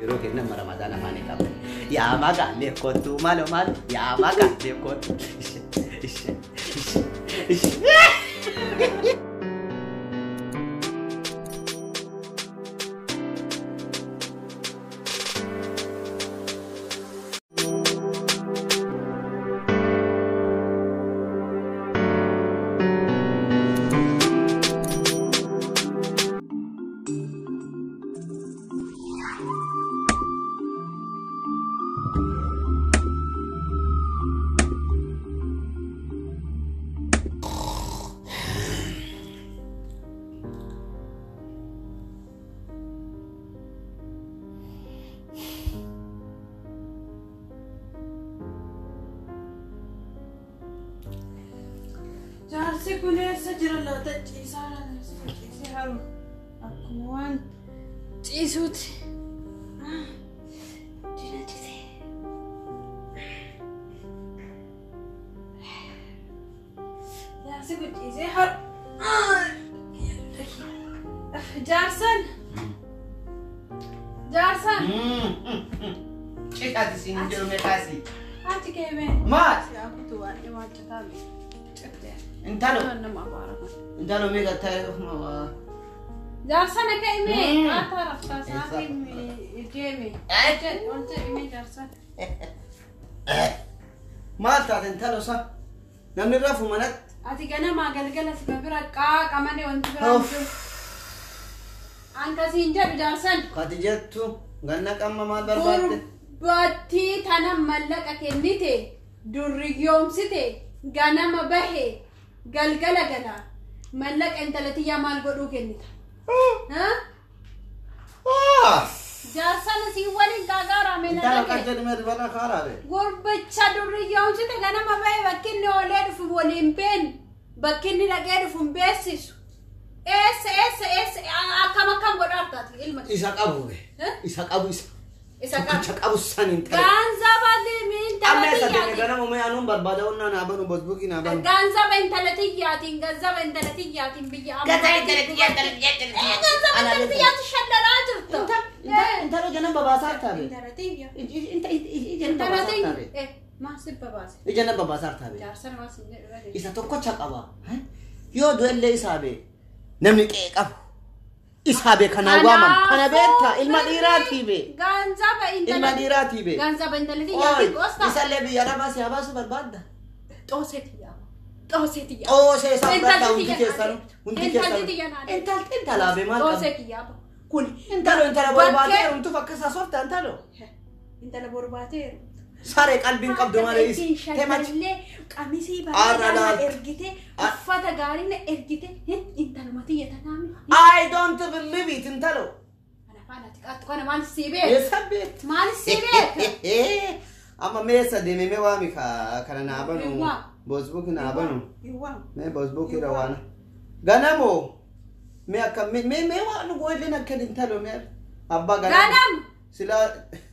Yeroo kennan Ramadaan afaan hin qabne. Yaa magaalee kottu maalo maalo yaa magaalee kottu. Ishee ishee ishee ishee. Jaarsi kun eessa jira laata? Ciisaa ciisee haru akkuma waan ciisuuti. Dina ciisee. Jaarsi kun ciisee haru. Jaarsan. Jaarsan. Cidhaati siin jedhu meeqaasi? Ati keemee. Maal? Siyaa kutu waan dhimaa hojjetaa cittee. Intalo. Nama abaara kun. Intalo meeqa ta'e? Jaarsan akka himee qaataa raftaa isaatiin deeme. Ol jedhimee jaarsan. Maal taate intalo sa? Namni rafu manatti. Ati ganamaa galgala si bira qaaqa malee wanti biraa hin jiru. Ankasiin jedhu jaarsan. Kati jettu ganna qamma maal barbaadde? Gurbattii tana mallaqa kennite durriyyoomsite ganama bahe galgala gala mallaqa intala tiyyaa maal godhuu kennita? Jaarsan si waliin gaagaarame na Intalo kan dhaqe. jedhu mee dibana kaaraabe. Gurbicha durriyyoomsite ganama bahe bakki inni oolee dhufu waliin beenu bakki inni dhaqee dhufu hin beeksisu. Eessa eessa eessa akkam akkam godhaaf taate ilma kee? Isa qabu be. Eh? Isa qabu isa. Isa qabu. Tokkicha qabu san intalo. Gaanzaba intala Amma eessa deeme tiyyaatiin. ganama mee anuun barbaada onnaa naa banu bosbuukii naa banu. Gaanzaba intala tiyyaatiin gaanzaba intala tiyyaatiin biyya ammaa. Gataa intala tiyyaa intala tiyyaa intala tiyyaa. Gaanzaba intala tiyyaatti shallalaa jirta. Intalo janan babaasaa taabe. Intala tiyya. Ija Intala babaasaa tiyya. taabe. Maal si babaase? Ija na babaasaa taabe. Jaarsa namaa sin jedhu bade. Isa tokkocha qaba. Yoo du'ellee isaa bee namni qe'ee qabu. Isaa bee kanaan waaman. Kana beektaa ilma dhiiraatii bee. Gaanzaba Ilma intala dhiiraatii bee. Gaanzaba intala tiyyaatiin qoosta. Isallee biyya arabaa si habaasuu barbaadda. Xoosee tiyyaa. Xoosee tiyyaa. Xoosee isaa Intalli fudhadhaa hundi tiyya keessanuu. Hundi Intalli keessanuu. tiyya naa deemu. Intalti intalaa bee maal Xoosee qabdi? kiyyaa. Kun Intalo intala Bakkee- barbaadee heerumtuuf akka isaa soofta intalo. Intala borbaateeru. Saree qalbiin qabdu malee is. Temachi. Shagallee qamisii Arra bareedaa na laal. ergite uffata gaarii na ergite intaluma tiyya tanaami. I don't believe it intalo. Kana faana ati qaattu kana maal sii beeka? Eessa beektu? Maal sii beeka? Amma meessa deeme mee waami kana naa banu. Hiwwaa. Bosbuuk naa banu. Hiwwaa. Mee bosbuuk irra waana. Ganamoo. Mee akka mee mee mee waan goolleen akka intalo mee abbaa ganam. Ganam! Silaa.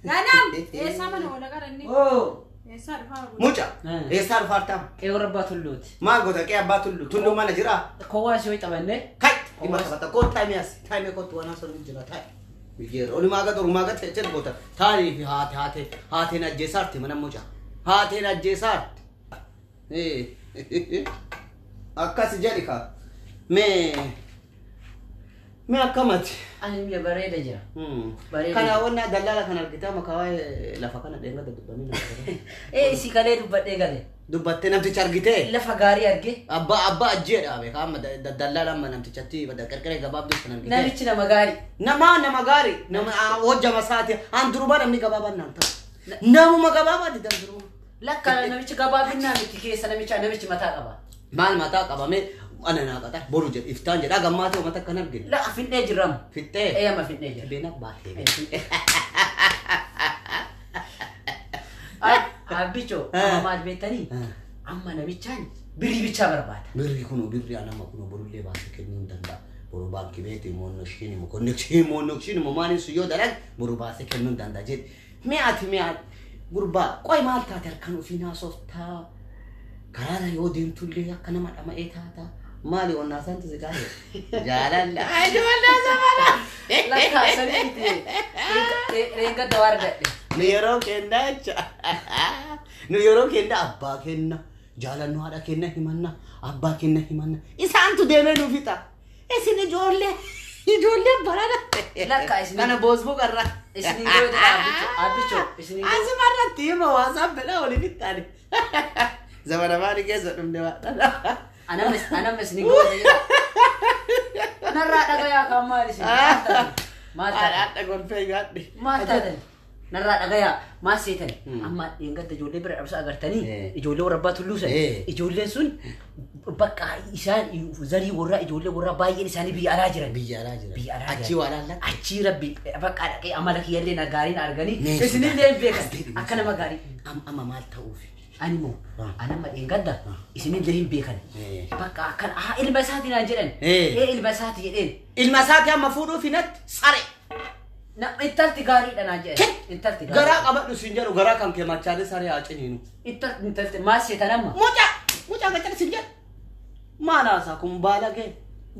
Ganam! Eessaa mana oola gara inni? Oo, Eessaa dhufaa? Muca. Eessaa dhufaartaa? qe'ee warra abbaa tulluuti. Maal goota qe'ee abbaa tullu? Tulluu mana jiraa? Kowwaa si ho'i taphanne. Kai! Dhimma taphata. Koo taa'ime as. Taa'ime kootu waan haasa'u jira taa'e. Biyyeera. Olumaa gata olumaa gata jecha goota. Taa'anii fi haate haate haateen ajjeesaarti mana mucaa. Haateen ajjeesaarti. Akkas jedhi kaa. Mee mee akkamati? Ani biyya bareeda jira. Bareeda. Kana wanna dallaala kan argitaa maqaa waa'ee lafa kana dheengada dubbanii nama. Isii kalee dubbadhee gale. Dubbattee namticha argitee? Lafa gaarii arge. Abbaa abbaa ajjee dhaabe kaa amma dallaala amma namtichatti qarqara gabaabduu kan argitee. Namichi nama gaarii. Nama nama gaarii nama hojjama isaati an durumaa namni gabaabaan naan ta'u. Namuma gabaabaa didan duruma. Lakka namichi gabaabinnaa miti keessa namicha namichi mataa qaba. Maal mataa qabame ana naa qaxa boru jedhu iftaan jedha gammaa ta'u mata kan argine. La fidhee jirramu. Fixxee. Amma fidhee jira. Beena baatee. Abbichoo amma maal beektanii? Amma namichaan birrii bichaa barbaada. Birri kunu birri anama kunu borullee baasee kennuu hin danda'a. Boru baankii beeti moonnokshiin immoo konnekshiin moonnokshiin immoo maaliin sun yoo dalag boru baasee kennuu hin danda'a jedhe. Mee ati mee ati gurbaa qoy maal taate harkaan ofii naasoftaa? Karaarra yoo deemtullee akka nama dhama'ee taata. Maali onnaa santu si qabe? Jaalala. Ijoollee zamana. Lakkaa sanitti reengadda waa argadhe. Nu yeroo kenna jecha. Nu yeroo kenna abbaa kenna. Jaalannu haadha kenna himanna. Abbaa kenna himanna. Isaantu deemee nu fixa. Isin ijoollee. Ijoollee barana. Lakkaa isin. Kana boosbuu qarra. Isin ijoollee abbicho isin ijoollee. Asuma irratti hima waasaaf fedhaa olii fixxaani. Zamana maali keessa dhumne waan. Anam isin goota jedha. Narraa dhagayaa kan maal isin? Maal taatan? Haadha golfee nyaadhe. Maal taatan? Narraa dhagayaa maal seetan? Amma dheengadda ijoollee bira dhabsa agartanii ijoollee warra abbaa tulluu san ijoolleen sun bakka isaan zarii warraa ijoollee warraa baay'een isaanii biyya alaa jiran. Biyya alaa jiran. Biyya alaa jiran. Achii waa laallatti. Achii rabbi bakka dhaqee amala kiyyallee na gaariin arganii isinillee hin beekan akka nama gaarii. Amma maal ta'uufi? Ani moo anamma dheengadda isinillee hin beekan. Bakka akkan haa ilma isaati naan jedhan. Ee ilma isaati jedheen. Ilma isaati amma fuudhuuf hinatti sare. Intalti gaariidha naan jedhan. Intalti gaariidha. Garaa qabadhu siin jedhu garaa kan kee machaalee saree haa ciniinu. Intalti maal seetan amma? Mucaa mucaa gacana siin jedhu. Maal haasaa kun baala kee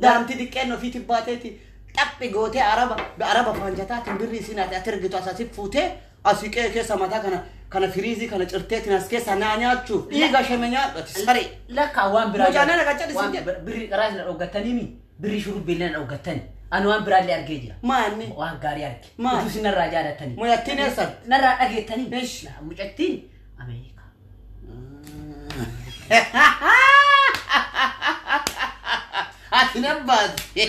daamti diqqeen ofiitti baateeti xaphi gootee araba araba faanjataatiin birri isiin ati ati ergitu asasi fuutee asii qe'ee keessa mataa kana kana firiizii kana cirteetiin as keessa naa nyaachuuf dhiiga shame nyaadhu ati saree. Lakkaa waan biraa. Mucaan na gacana siin jedhu. Birri qaraa isin dhoggatanii birri shurrubbee na dhoggattanii. Ani waan biraallee argee jira. Maanni? Waan gaarii arge. Maal? Utuu isin narraa jaalattanii. Mucattiin eessan? Narraa dhageettanii. Ish. Mucattiin Ameerikaa. Ati nan baate.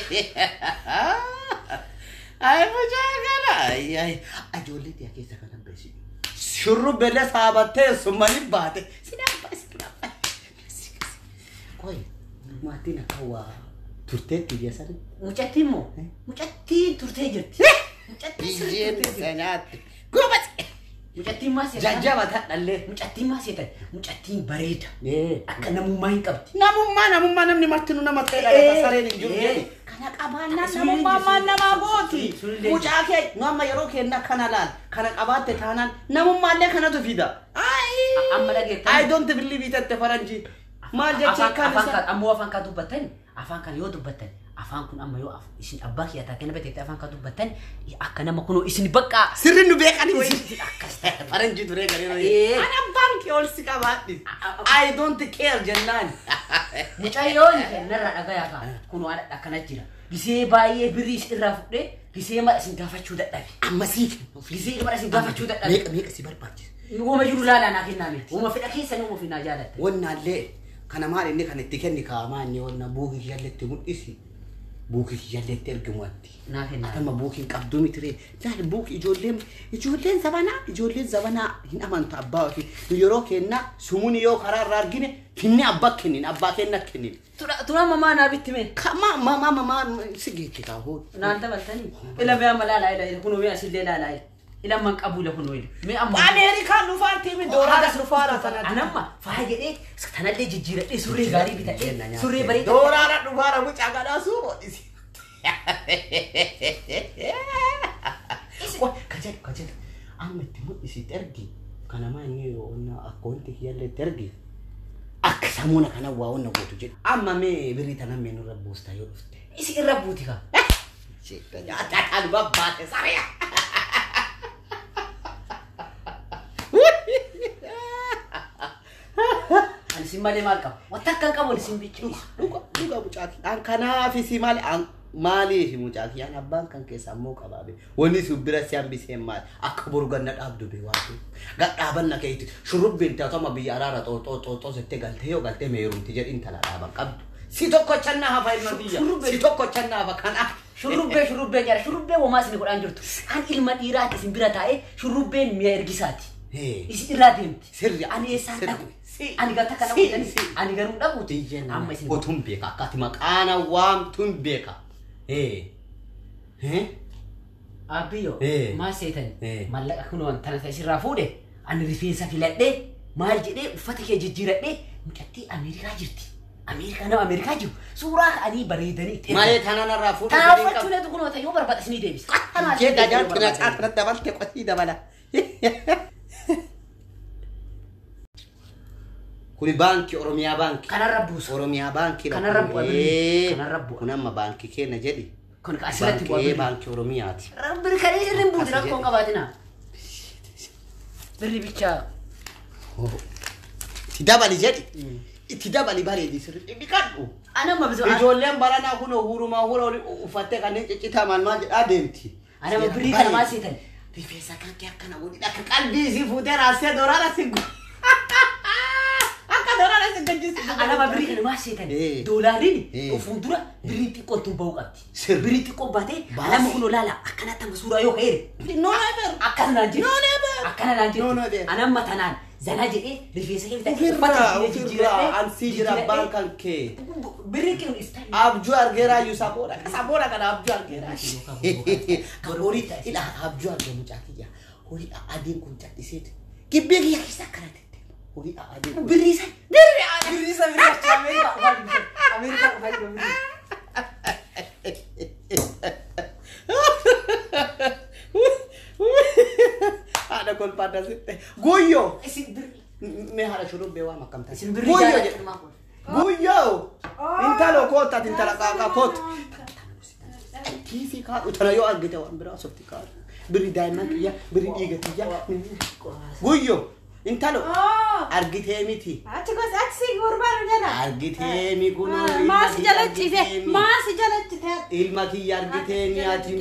Ay mucaa kana. Ay ay. Ijoollee tiya keessa kanan beesi. Shurrubbeellee saabattee summanii baate. Sinaan baase sinaan baase. Qoy maatiin akka waa turteetti biyya sana. Mucattiin moo? Mucattiin turtee jirti. Mucattiin sirriitti turtee jirti. Sanaatti. Gubas. Mucattiin maal seetan? Jajjaba tadhallee. Mucattiin maal seetan? Mucattiin bareeda. Akka namummaa hin qabdi. Namummaa namummaa namni martinuu nama ta'e dhalata sareen hin jiru jedhe. Kana qabaannaan namummaa maal namaa gooti. Mucaa kee nu amma yeroo kenna kana laal kana qabaatte taanaan namummaallee kanatu fida. Amma dhageettan. I don't believe it at faranjii. Maal jecha akkaan isa. Ammoo afaan kan dubbattan afaan kan yoo dubbattan afaan kun amma yoo isin abbaa kiyya taatee nama ta'e afaan kan dubbattan akka nama kunoo isin bakka. Sirri nu beekani wayi. Akkas ta'e. Faranjii turee garee. Ani abbaan kee ol si qabaadhi. I don't care jennaan. Mucayyoon narraa dhagayaa kaa kunoo akkana jira. Gisee baay'ee birrii isin irraa fudhee gisee mara isin gaafachuu dadhabe. Amma sii kennu. Gisee mara isin gaafachuu dadhabe. Meeqa meeqa si barbaachisa? Uuma jiru laalaa naa kennaa miti. Uuma fedha keessanii uuma finaa jaalatte. Wannaallee kana maal inni kan itti kenni kaamaa inni wanna buukii kiyyalleetti mul'isi. Buukii kiyyalleetti ergamu atti. Naa kennaa. Atama buukiin qabduu miti ree. Laal buukii ijoolleen ijoolleen zabanaa ijoolleen zabanaa hin amantu abbaa ofii. Nu yeroo kennaa sumuni yoo karaa irraa argine finne abbaa kennin abbaa kenna kennin. Tura mamaa naa bitti mee? Kama mama mama si geetti kaa hoo. Naan dabaltanii. Ila mee amma laalaa ila kunoo mee asillee laalaa ila. Ila man qabu la kunoo ila. Mee amma. Ameerikaan dhufaartii mi dooraadha dhufaara sana. Anamma faaya jedhee tanallee jijjiiradhee surree gaarii bitadhee surree bareedaa. Dooraadha dhufaara mucaa gadhaa suufoo dhisi. Kajedhu kajedhu amma itti mul'isitti ergi kana inni onna akkoonti kiyyallee ergi akka samuuna kana waa onna gootu jedhu. Amma mee birrii tana mee nurra buustaa yoo dhufte. Isi irra buuti kaa. Nyaataa babbaate saree. Ani sin malee maal qaba? Wanta akka hin qabu ani sin bicha. Dhuga dhuga mucaa kiyyaan kanaaf si malee maaliif mucaa kiyyaan abbaan kan keessa ammoo qabaabe wanni sun bira si hambiseen maal akka boru ganna dhaabdu bee waatu gadhaabanna keetti shurrubbeen taatama biyya araara xooxoo xooxoo settee galtee yoo galtee meerumti jedhin tala dhaaban qabdu. Si tokko channaa hafa ilma biyya si tokko channaa hafa kanaaf. Shurrubbee shurrubbee jara shurrubbee womaa isin godhaan jirtu. An ilma dhiiraati isin bira taa'ee shurrubbeen mi'a ergisaati. Isin irraa deemti. Sirri ani eessaan dhaqu? Ani gata kana godhani ani garuu dhaquuti. Amma isin otuun beeka akka ati maqaana waamtuun beeka. Abiyyo maal seetan mallaqa kunoo tana isirraa fuudhe ani rifeensa filadhee maal jedhee uffata kee jijjiiradhee mucattii Ameerikaa jirti. Ameerikaa nama Ameerikaa jiru suuraa ka'anii bareedanii. Malee tanaan irraa fuudhu. Tanaa uffachuun eetu kunoo yoo barbaade isinii deebisa. Jedha jaartii na caafna dabalte qotii dabala. Kuni baankii Oromiyaa baankii. Kanarra buusa. Oromiyaa baankii. Kanarra bu'a birrii. Kanarra bu'a. Kun amma baankii keenya jedhi. Kun asirratti bu'a birrii. Baankii Oromiyaati. Birri kan isin buuti rakkoon qabaatina. Birri bichaa. Itti dabali jedhi. Itti dabali bareedi sirrii dhiqadhu. Anamma bisu. Ijoolleen baranaa kun hurumaa hura uffattee kanneen ciccitaa maal maal jedhaa deemti. Anamma birrii kana maal seetan? Rifeensa kan kee akkana godhi akka qalbii isii fuutee raasee doraara si akka doraara si gajjisi. Anamma birrii kana maal seetan? Doolaariin fuuldura birriin xiqqoon tun bahuu qabdi. Birrii xiqqoon baatee anamma kun olaala akkanatti amma suuraa yoo ka'eere. No never. Akkana naan jettu. No never. Akkana naan jettu. Anamma tanaan zana jedhee rifeensa kee bitadhee uffata jijjiiradhee. Ansii jira abbaan kan kee. Birrii kee iftaan. Abjuu argeeraa iyyuu saboodha. Saboodha kana abjuu argeeraa. Horii ila abjuu arge mucaa kiyya. Horii adiin kun calliseeti. Gibbee kiyya keessa akkana tette. Horii adiin kun. Birrii isa. Birrii adiin. Birrii isa birrii achi Ameerikaa dhufaa jiru. Ameerikaa dhufaa jiru birrii. Haadha kolfaadha sitte. Guyyoo. Isin birrii. Mee haadha shurrubbee waan akkam taate. Isin birrii Guyyoo jaalladhu. jedhe. Guyyoo. Intalo kootta intala qaaqa kootta. Kiisii kaadhu tana yoo argite waan biraa softi kaadhu. Birri daa'imman kiyya birri dhiiga kiyya. Guyyoo. Intalo argitee miti. Achi gosa achi si gurbaan jala. Argitee mi kunoo. Maasi jala ciise maasi jala cite. Ilma kiyya argitee mi ati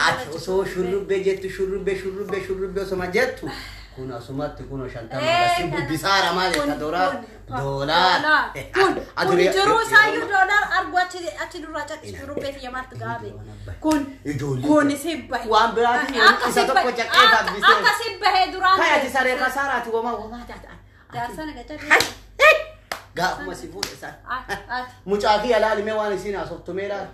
ati osoo shurrubbee jettu shurrubbee shurrubbee shurrubbee osoma jettu. Kun asumatti kun shantama gasi bubbisaara maal jetta doolaar doolaar. Kun kun jiruu isaayyuu doolaar argu achi duraa callisu shurrubbee fi yamaatti gaabe. Kun kun si bahe. Waan biraatiin isa tokko caqee babbisee. Akka si bahee duraan. Kaya ati saree kasaaraati womaa womaa taata. Jaarsana gachaa. Gaafuma si fuudhe isaan. Mucaa kiyya laali mee waan isiin haasoftu mee laali.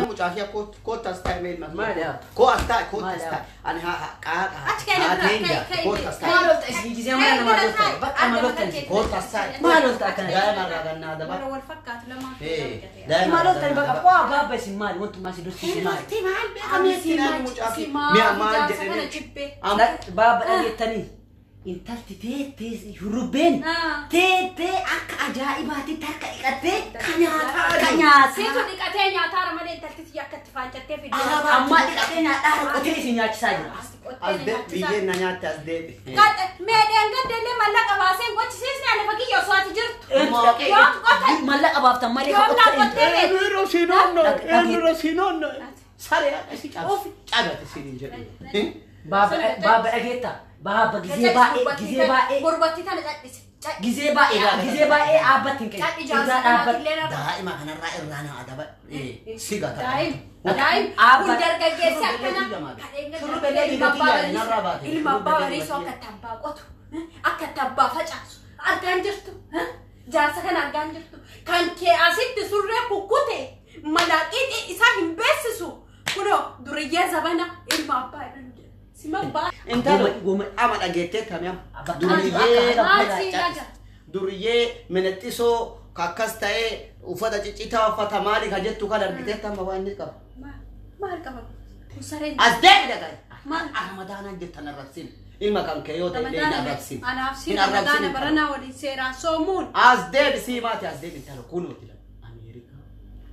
Mucaa kiyya kootta as taa'e mee ilma kiyya. Koo as taa'e kootta as taa'e. Ani haa qaaqa. Achi kee Haateen kootta as taa'e. Maal olta isin gisee mana namaa lolta. Bakka maal olta isin. Kootta as taa'e. Maal olta akkana. Daa'ima irraa gannaa daba. Warra wal fakkaatu lamaa. Maal olta bakka koo baabba isin maali wantummaa isin dursiise maali. Lolti maal beekamee sinaan mucaa kiyya. Mi'a maal jedhanii. Baabba dhageettanii. Intalti teettee shurrubbeen teettee akka ajaa'ibaatti takka dhiqattee Kan nyaataa. kan nyaataa. Siitu dhiqatee nyaataara malee intalti siyya akka itti faancattee fidde. Ammaa dhiqatee nyaadhaa qotee isin nyaachisaa jira. As deebi biyyeen na nyaatte as deebi. Meedhaan gaddeellee mallaqa baaseen qochisiisne ani fakkii osoo ati jirtu. Yoom qotan? Mallaqa baaftan malee Yoom naa qottee beektu? Eenyurra siin onno eenyurra siin onno. Saree si cabsi cabate siin hin jedhu. Baabba dhageetta. Baabba gizee baay'ee gizee baay'ee Gurbattii tana cadhise. gizee baay'ee gizee baay'ee dhaabbatti hin qabu. Cadhi Irraa jaarsa dhaabbatti. illee narra. Daa'ima kanarraa irraa na adaba. Si gata. Daa'im daa'im kun dargaggeessi akkana Shurrubbee ilma abbaa narraa baate. ilma abbaa bariisoo akka itti abbaa qotu akka itti abbaa facaasu argaan jirtu jaarsa kana argaan jirtu kan kee asitti surree kukkute malaaqiin isaa hin beeksisu kunoo duriyyee zabana ilma abbaa jedhan sima abbaa. Intalo ama dhageettee tamee Bakka duriyyee Maal si dhaga? duriyyee minexxisoo akkas ta'ee uffata ciccitaa uffata maali ka jettu kan argitee tamma waan inni qabu. Maal qaba? Sareen. As deebi dhagaa. Maal? Ramadaanaan jettan arrabsin. Ilma kan kee yoo ta'e illee hin arrabsin. Anaaf si Hin arrabsin ramadaana intala. baranaa waliin seeraan soomuun. As deebi sii maati as deebi intala kunuuti lama. Ameerikaa.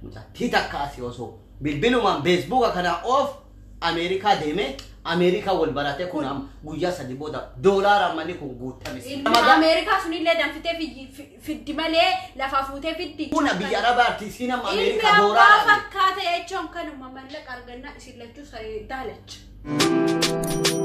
Mucattii takka asii osoo bilbilumaan feesbuuka kanaa oof Ameerikaa deemee Ameerikaa wal baratee kun amma guyyaa sadi booda doolaara manni kun guutame. Ilmi Ameerikaa sunillee danfitee fiddi malee lafaa fuutee fiddi. Kuna biyya Arabaatti siin amma Ilmi Ameerikaa abbaa doolaara. fakkaata jechuun kanuma mallaqa argannaa isin lachuu daalacha.